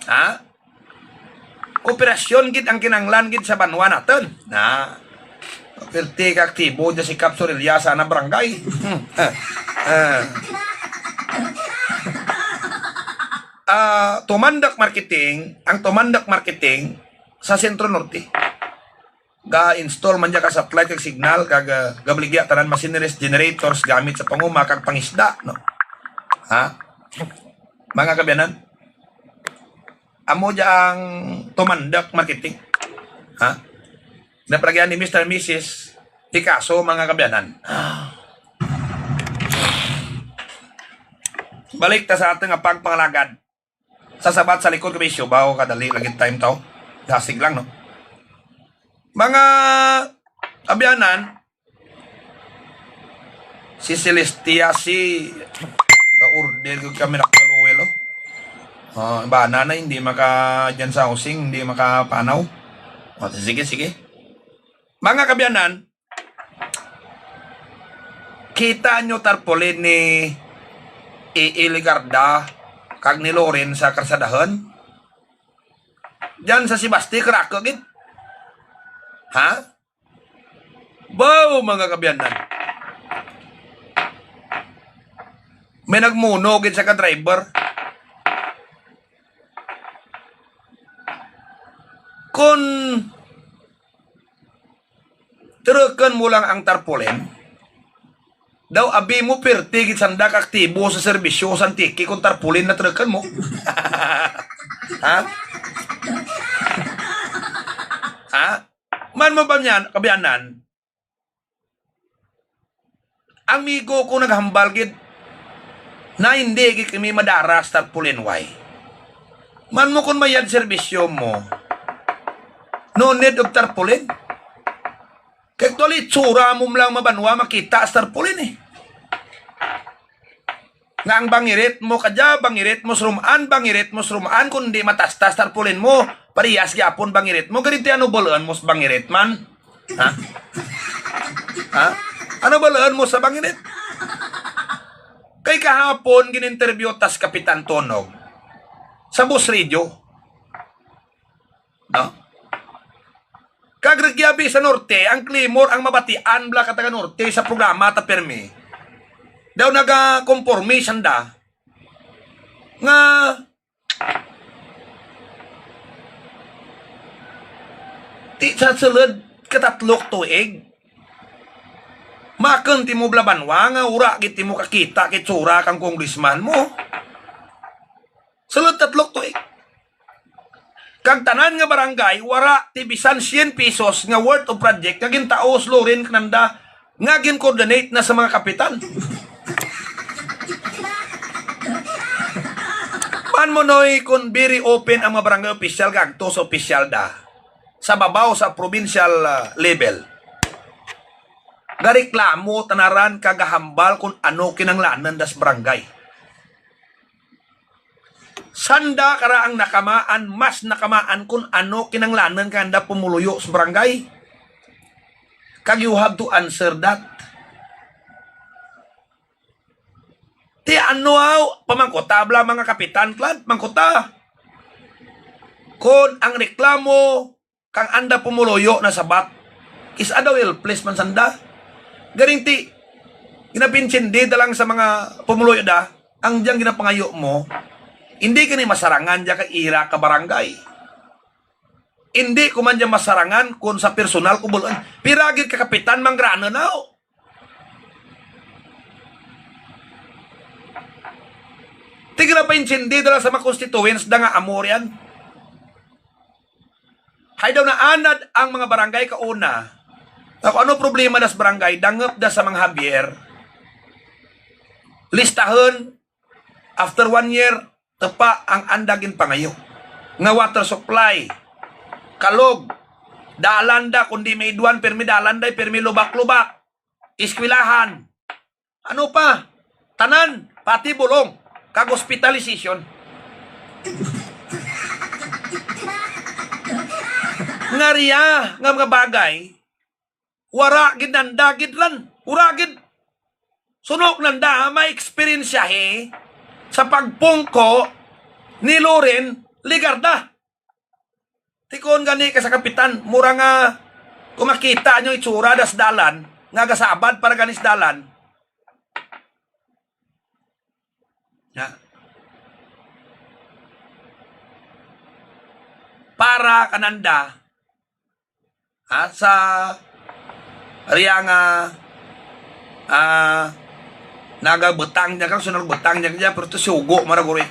ha? Kooperasyon gid ang kinanglan gid sa banwa naton. Na, perti ka aktibo dyan si Kap Sorilla sa ana barangay. Ah. Ah, Tumandak Marketing, ang Tumandak Marketing sa Sentro Norte. Ga-install man dyan ka satellite kag signal, kag, ah, gabaligya tanan machineries, generators, gamit sa panguma kag pangisda, no? Ha? Mga kaabyanan, amo dya ang Tumandak Marketing. Ha? Napalagyan ni Mister Missus Picasso, mga kaabyanan. Balik ta sa aton nga pagpangalagad. Sa sabat sa likod kami, siubaw, kadali lagi time to. Dasig lang, no? Mga abyanan, si Celestia, si ga-order ko kami na kaluwil, oh. Oh, bana na, hindi maka dyan sa housing, hindi makapanaw. Oh, sige, sige. Mga kabyanan, kita nyo tarpaulin ni AA Legarda kag ni Loren sa karsadahan? Diyan sa Sebaste, karako gid. Ha? Baw, mga kaabyanan. May nagmuno gid sa ka-driver. Kon trukan mo lang ang tarpaulin, daw abi mo pirti gid sanda ka aktibo sa serbisyo sa Antique kon tarpaulin na trukan mo. Ha? Ha? Man mo ba niyan, kaabyanan? Amigo ko naghambal gid na hindi gid kami madara sa tarpaulin, why? Man mo kon mayad serbisyo mo, no need of tarpaulin. Kay actually, itsura mo lang mabanwa makita sa tarpaulin eh. Nga ang bangirit mo kadya, bangirit mo sa rumaan, bangirit mo sa rumaan, kung di matastas tarpaulin mo, parehas gyapon bangirit mo. Ganito, ano balaan mo sa bangirit man? Ha? Ha? Ano balaan mo sa bangirit? Kay kahapon, gin-interview tas Kapitan Tonog sa Boss Radio. No? Kag rugyabi sa norte, ang Claymore ang mabatian bala ka taga norte sa programa ta pirmi. Daw nagakomporme sanda nga ti sa sulod ka tatlo ka tuig, makon ti mo bala banwa nga wara gid ti mo kakita kay tsura kang congressman mo. Sulod tatlo ka tuig. Kag tanan nga barangay, wara ti bisan cien pesos nga worth of project nga gintao sa Loren kananda nga gin-coordinate na sa mga kapitan. Man mo, Noy, kung very open ang mga barangay opisyal kadto sa opisyal da, sa babaw sa provincial, ah, level, gareklamo tanaran kag gahambal kung ano kinanglanan das barangay. Sanda kara ang nakamaan, mas nakamaan kung ano kinanglanan kanda pumuluyo sa barangay. Kag you have to answer that. Ti ano aw, pamangkuta bala mga kapitan, Clad? Mangkuta. Kon ang reklamo kang anda pumuluyo na sabat, is adaw helpless man sanda. Garing ti, ginapinchindi da lang sa mga pumuluyo da, ang diyang ginapangayo mo, hindi kani masarangan diya ka ira ka barangay. Hindi ko man diya masarangan kung sa personal ko bulon. Pira gid ka kapitan, manggrano na, oh. Tigla pa intindi dala sa mga constituents da nga amo riyan. Hay daw naanad ang mga barangay kauna. Ako, ano problema das barangay? Dangop da sa mga Javier. Listahon, after one year, tepa ang anda ginpangayo. Nga water supply, kalog, dalan da, kundi may idwan, pirmi dalan day, pirmi lubak-lubak, eskwelahan. Ano pa? Tanan, pati bulong, kag hospitalization. Nga riya nga mga bagay, wara gid nanda gid lan. Wara gid. Sunok nanda, may eksperyensyahe sa pagpungko ni Loren Legarda. Tikon gani ka sa kapitan, mura nga kung makita nyo itsura das dalan, nga gasabad para ganis dalan. Ya. Para kananda, ha, sa riya nga, ah, nagabutang niya kang sunag butang niya kaya, pero to sugo, maraguri.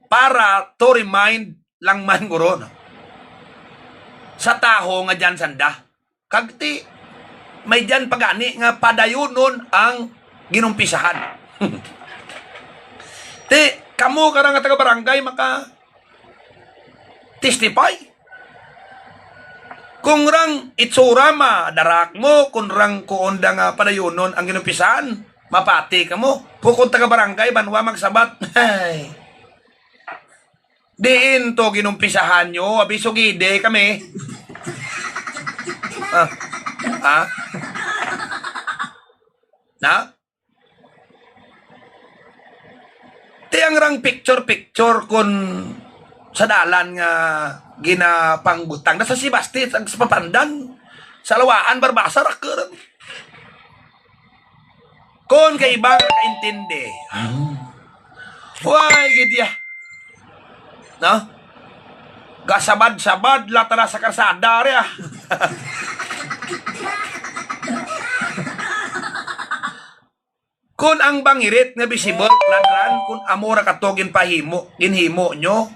Para to remind lang man, guro, no? Sa taho nga dyan sanda. Kag ti, may dyan pagani nga padayonon ang ginumpisahan. Ti, kamo kara nga taga-barangay maka-testify. Kung rang itsura ma, darak mo, kung rang kuon da nga padayonon ang ginumpisahan, mapati kamo. Kung, kung taga-barangay, banwa magsabat, ay, diin to ginumpisahan nyo? Abi, sugide kami. Ah. Ah? Na? Ti ang rang picture-picture kun sa dalan nga ginapangbutang na sa Sebaste, sa, sa Pandan, sa Lawaan, Barbaza, ra karon. Kon kay iba nga kaintindi. Why, gid ya? No? Gasabad-sabad la tara sa karsada, ria. Kun ang bangirit nga visible, ladran, kun amo ra kato ginpahimo, ginhimo nyo,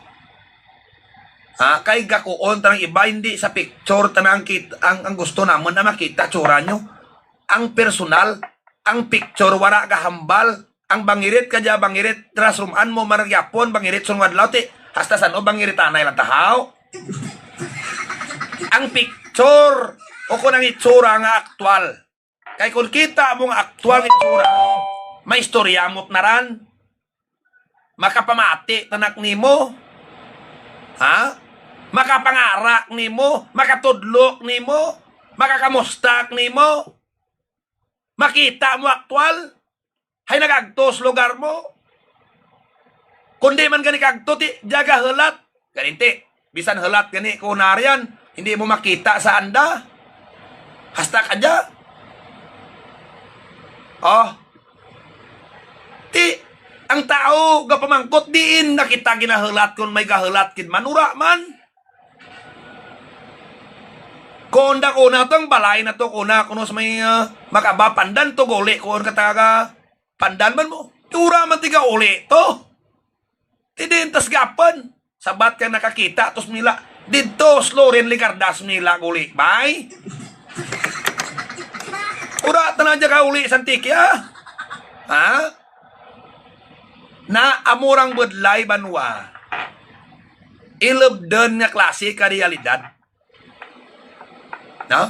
ha, kay gakuon tanang iba, hindi sa picture tanang kit-, ang, ang gusto namon na makita tsura nyo. Ang personal, ang picture, wara gahambal. Ang bangirit kadya, bangirit, trasruman mo, maragyapon, bangirit, sunod adlaw, ti, hasta san-o, bangiritanay lang tahaw. Ang picture, o kung ang itsura nga aktual. Kay kung kita mo nga aktual nga itsura, may istorya mo na ran. Makapamati tanak nimo. Ha? Makapangarak nimo, makatudlok nimo, makakamustak nimo. Makita mo aktual. Hay nagagto sa lugar mo. Kundi man gani kagto, ti, diya gahulat. Ganinti, bisan hulat gani ko nariyan, hindi mo makita sa anda. Hasta kadya. Oh. Ti, ang tao gapamangkot diin na kita ginahulat kun may gahulat gid man, ura man. Kung da ko na tong balay na to, kuna kuno sa may, ah, Makaba, Pandan to, guli ko ka taga Pandan man mo. Ura man tiga uli to. Ti din tas gapan. Sabat ka nakakita, tos mila. Didto, Sloren Ligardas mila guli. Bay? Ura, tanan dyan ka uli sa Antique, ah? Ha? Na amurang budlay banwa. Ilubdan nga klase ka realidad. No?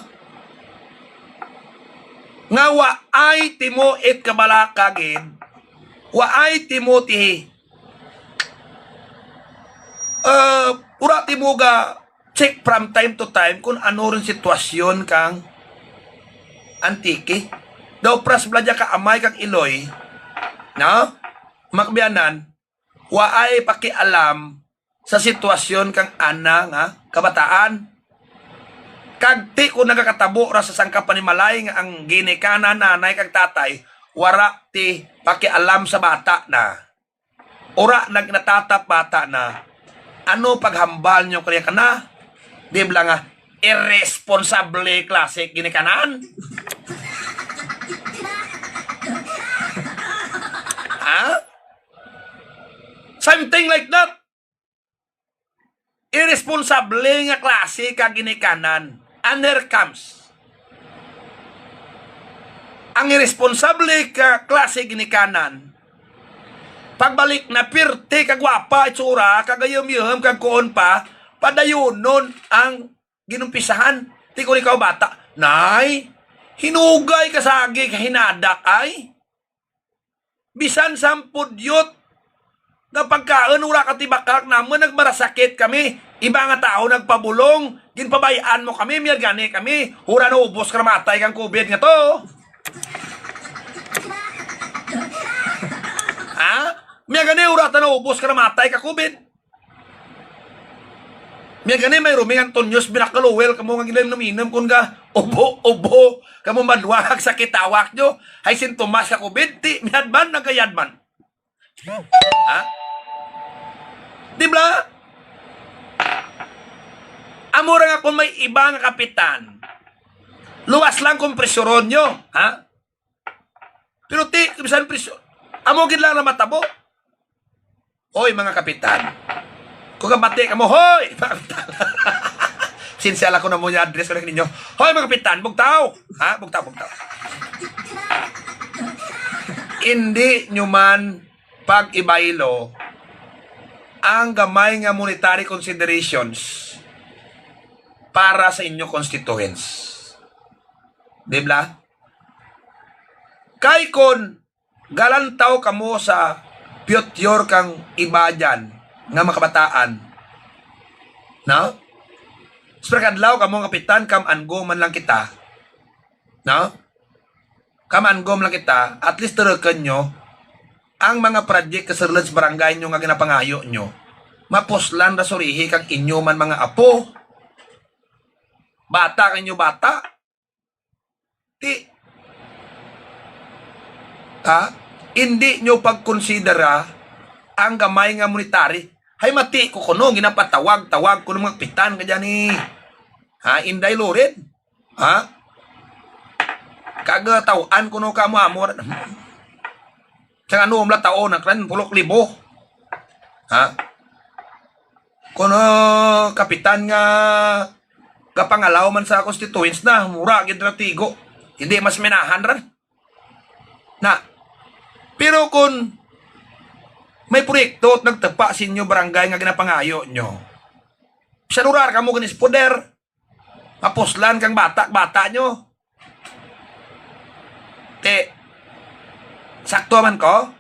Nga waay timo it kabalaka gid, waay timo ti, uh, ura timo ga check from time to time kung ano rin sitwasyon kang Antique. Daw pras bladya ka amay kag iloy, no? Makbiyanan, waay pakialam sa sitwasyon kang ana nga kabataan. Kag ti ko nagakatabo ra sa sangka panimalay nga ang ginikanan nanay kag tatay wara ti pakialam sa bata na. Ura nagnatatap bata na. Ano paghambal nyo kaniya kana? Di bala nga irresponsable klase ginikanan? Ha? Something like that. Irresponsable nga klase ka ginikanan. And here comes. Ang irresponsable ka klase ginikanan, pagbalik na pirte ka gwapa, itsura, kagayom-yom, kag kuon pa, padayunon ang ginumpisahan. Ti ko ikaw bata, nay, hinugay ka sa agi ka hinadak ay. Bisan sang pudyot nga pagkaon, wala ka tibakak namon, nagmarasakit kami. Iba nga tawo nagpabulong, ginpabay-an mo kami, miyag gani kami. Hura na ubos ka, namatay kang covid nga to. Ha? Miyag gani, hura ta na ubos ka, namatay ka covid. Miyag gani, may ruming Antonio's Miracle Oil, kamo nga ginainom-inom, kun ga ubo, ubo, kamo madwag sa kitawak nyo, hay sintomas ka covid, ti, miyad man, nagayad man. Ha? Di ba? Amo ra nga kung may iba nga kapitan, luwas lang kung presyuron nyo, ha? Pero ti, bisan presyo, amo gid lang na matabo. Hoy, mga kapitan. Kung kamati ka mo, hoy! Mga kapitan. Sinsya lang ko na mo niya address ko na ninyo. Hoy, mga kapitan, bugtaw! Ha? Bugtaw, bugtaw. Hindi nyo man pag-ibaylo ang gamay nga monetary considerations para sa inyo constituents. Di ba? Kay kon galantaw kamo sa future kang iba dyan nga mga kabataan, no? Sa pagkadlaw kamo nga kapitan, come and go man lang kita. No? Come and go man lang kita, at least turukon nyo, ang mga project kag sirled sa barangay nyo nga ginapangayo nyo, mapuslan ra surihi kag inyo man mga apo. Bata kag inyo bata. Ti, ha? Indi nyo pagkonsidera ang gamay nga monetary. Hay, mati ko kuno, ginapatawag-tawag ko ng mga kapitan ka dyan eh. Ha? Inday Loren? Ha? Kag, uh, taw-an kuno ka mo amo. Sa ano, umla taon, ang klan, pulok libo. Ha? Kuno, kapitan nga gapangalaw man sa constituents na, mura gid ra tigo. Hindi mas minahan ran. Na, pero kung may proyekto at nagtapa sa inyo barangay nga ginapangayo nyo, bisan urar kamo ganis poder, mapuslan kang bata, bata nyo. Te, sakto man ko?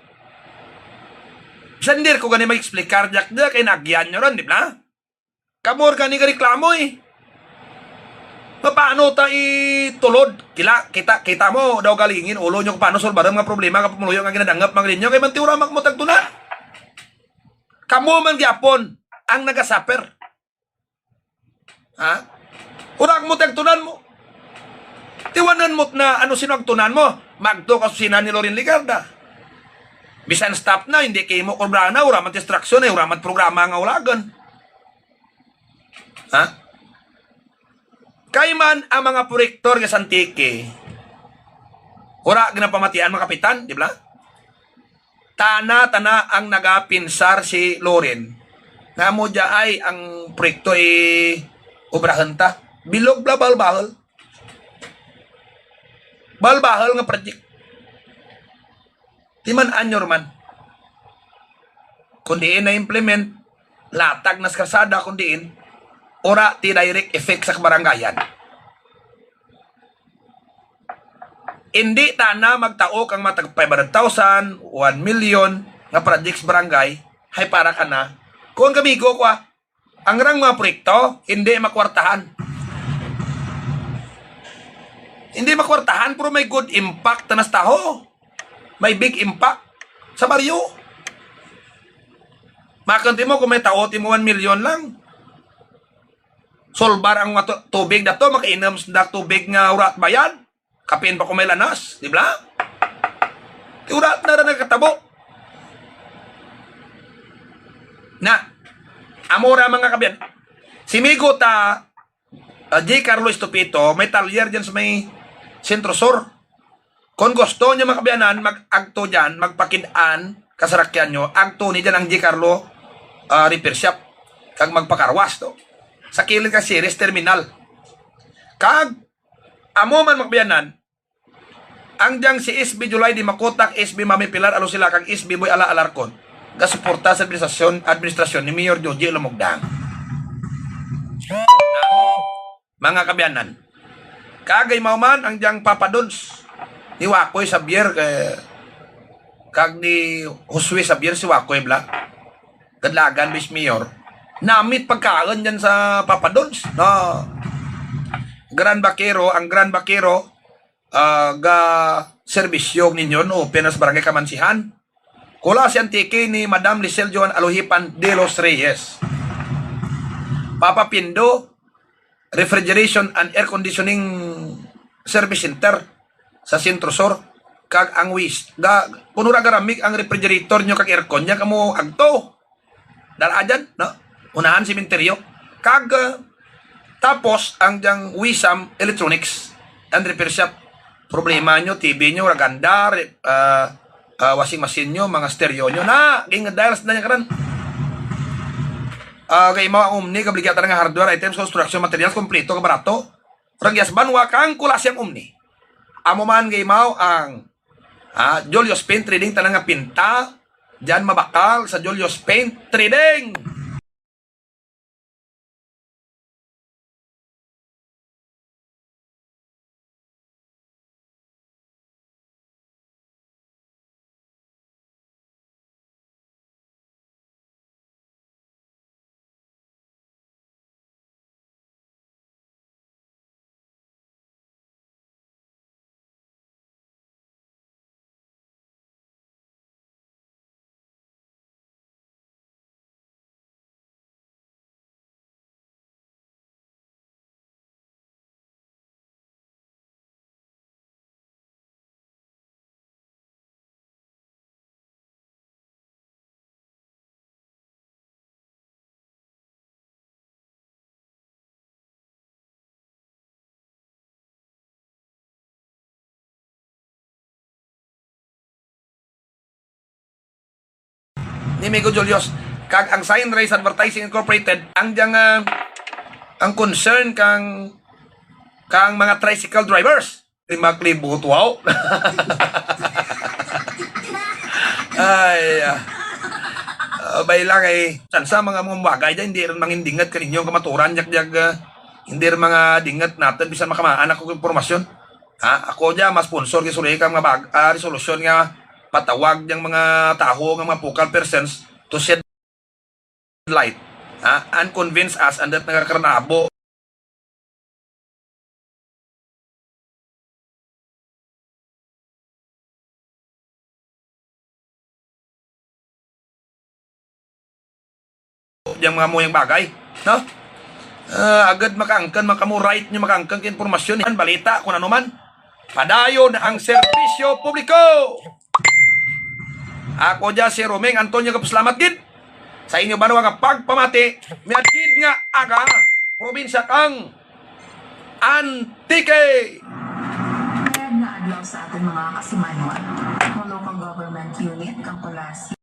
Bisan dir ko gani mag-explicar, diak, diak, kay nagyan nyo ron, di ba? Kamo gani gareklamo eh. Paano ta itulod? Kila, kita, kita mo daw galingin ulo nyo kung paano solbaran mga problema nga pumuluyo nga ginadangap mga ninyo kay mantiura mak mo tagtunan. Kamo man gyapon ang nagasuffer. Ha? Urag mo tagtunan mo. Tiwanan mo na ano sino ang tunan mo. Magto ka sa sinan ni Loren Legarda. Bisan stop na, hindi kay mo kurbana, ura man distraction ay, ura man programa nga ulagan. Ha? Kay man ang mga proyektor nga sa Antique, ura ginapamatian mga kapitan, di ba? Tana, tana ang nagapinsar si Loren. Nga mo dya ay ang proyekto i obrahan ta. Bilog bla bahal-bahal. Bahal-bahal nga project. Timan anyor man. Kung diin na-implement, latag nas karsada kung diin, ora ti direct effect sa kabarangayan. Hindi tana magtao kang matag five hundred thousand, one million nga projects barangay, hay para ka na. Kung kamigo ko, ah, ang rang mga proyekto, hindi makwartahan. Hindi makwartahan, pero may good impact na sa taho. May big impact sa baryo. Makanti mo kung may tao, ti mo one million lang. Solbar ang mga tu-, tubig na to, makainom sa tubig nga urat bayan. Kapin pa kung may lanas, di ba? Ti urat na ra nagkatabo. Na, amo ra mga kabyan. Si Migo ta, ah, J. Carlo Estupito, may talyer dyan sa may Centro Sur. Kung gusto niyo mga kabyanan, mag-agto dyan, magpakid-an, kasarakyan nyo, agto ni dyan ang G. Carlo, ah, repair shop. Kag magpakarwas to. Sa kilid ka Ceres Terminal. Kag, amo man mga kabyanan, ang diyang si S B July Dimacotac, S B Mami Pilar Alucila, kag S B Boy Ala Alarcon, gasuporta sa administrasyon, administrasyon ni Mayor Joji Lumugdang. Mga kabyanan. Kagay mao man ang diyang Papa Dons ni Wakoy Xavier, eh, kag ni Josue Xavier si Wakoy bla. Kadlagan, Vice Mayor. Namit pagkaon dyan sa Papa Dons. No. Grand Vaquero, ang Grand Vaquero, ah, ga serbisyo ninyo, no, open sa Barangay Kamansihan. Kula si Antique ni Madam Lisel Joan Alohipan de los Reyes. Papa Pindo, Refrigeration and Air Conditioning Service Center sa Centro Sur. Kag ang waste, ga, kuno ra garamig ang refrigerator nyo kag aircon niya kamo agto. Dala dyan, no? Unahan sementeryo. Kag, ah, tapos, ang diyang Wisam Electronics and Repair Shop. Problema nyo, T V nyo, raganda, re-, ah, ah, washing machine nyo, mga stereo nyo. Na, ging dials na niya karan. Ah, kay mga Omni, kabligatan nga hardware items, construction materials, kompleto, kabarato. Ragyas banwa kang Kulasiang Omni. Amo man kay mao ang, ah, Julius Paint Trading, tanan nga pinta, diyan mabakal sa Julius Paint Trading. Amigo Julius, kag ang Sign Race Advertising Incorporated, ang diyang, ah, ang concern kang, kang mga tricycle drivers. Lima ka libo, wow. Ay, ah. Ah, bay lang eh. San sa mga, mga bagay dyan, hindi rin mangindingat kaninyo ang kamaturan, yak, yak, ah, hindi rin mga dingat natin, bisan makamaan ako ng impormasyon. Ha? Ako dyan, mas sponsor, gisulay ka mga bag, ah, resolusyon nga patawag niyang mga taho, nga mga focal persons to shed light. Ha? And convince us, and that nagakaranabo. Yang mga muyang bagay, no? Ah, agad makaangkan, makamu right nyo makaangkan kay impormasyon, yan, balita, kung ano man. Padayon ang serbisyo publiko. Ako dya si Roming Antonio, kapasalamat gid sa inyo banwa nga pagpamati, miagid nga aga, probinsya kang Antique. Mayad nga adlaw sa aton mga kasimanwa. Ang local government unit kang Palacio.